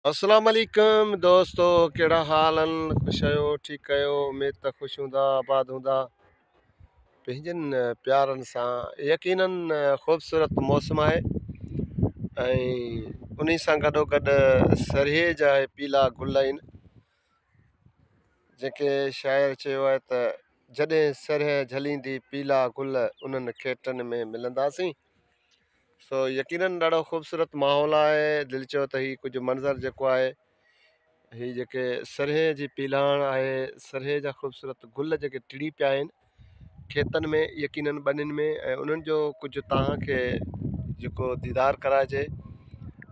اسلام عليڪم دوستو ڪهڙا حال آهن خوش آهيو ٺيڪ آهيو اميد ته خوش هوندا آباد هوندا پنهنجن پيارن سان يقينن خوبصورت موسم آهي ۽ انهي سان گڏو گڏ سرهي جا پيلا گل آهن جنهن کي شاعر چيو آهي ته جڏهن سرهي جهليندي پيلا گل انهن کيٽن ۾ ملنداسين سو يقينن ڏاڍو خوبصورت ماحول آهي دل چيو ته هي ڪجهه منظر جيڪو آهي هي جيڪي سرهي جي پيلاڻ آهي سرهي جا خوبصورت گل جيڪي ٽڙي پيا آهن کيتن ۾ يقينن ٻنين ۾ ۽ انهن جو ڪجهه توهان کي جيڪو ديدار ڪرائجي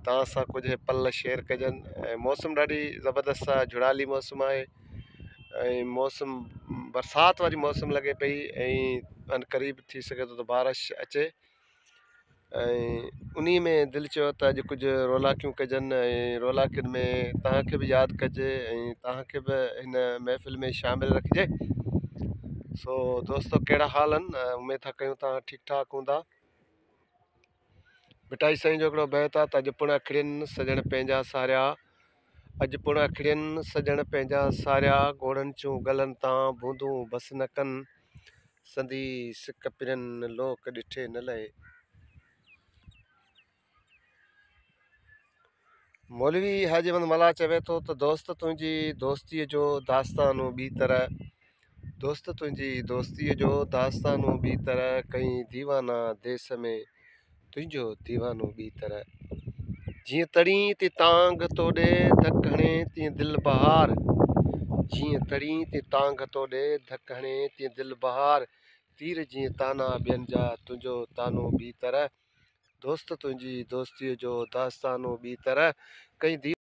توهان سان ڪجهه پل شيئر ڪجن ۽ موسم ڏاڍي زبردست آهي جھڙالي موسم آهي ۽ موسم برسات واري موسم لڳي پئي ۽ عنقريب ٿي سگهي ٿو ته بارش اچي ۽ انهي ۾ دل چيو ته اڄ ڪجهه رولاڪيون ڪجن ۽ رولاڪين ۾ توهان کي به ياد ڪجي ۽ توهان کي به هن محفل ۾ شامل رکجي. سو دوستو ڪهڙا حال آهن اميد ٿا ڪيون توهان ٺيڪ ٺاڪ هوندا. ڀٽائي سائين جو هڪڙو بيت آهي ته اڄ پڻ اکڙين سڄڻ پنهنجا ساريا اڄ پڻ اکڙين سڄڻ پنهنجا ساريا ڳوڙهن چون ڳلن تان بوندون بس نه ڪن سندي سڪ پرين لوڪ ڏٺي نه لهي. مولوي حاجي احمد ملاح چوي ٿو ته دوست تنهنجي دوستيء جو داستانو ٻي طرح دوست تنهنجي دوستيء جو داستانو ٻي طرح ڪئين ديوانا ديس ۾ تنهنجو ديوانو ٻي طرح. جيئن تڙين تي تانگهه توڏي ڌڪ هڻي تيئن دل بهار جيئن تڙين تي تانگهه توڏي ڌڪ هڻي تيئن دل بهار تير جيئن طعنا ٻين جا تنهنجو طعنو ٻي طرح دوست تنهنجي دوستيء جو داستانو ٻي طرح ڪئين.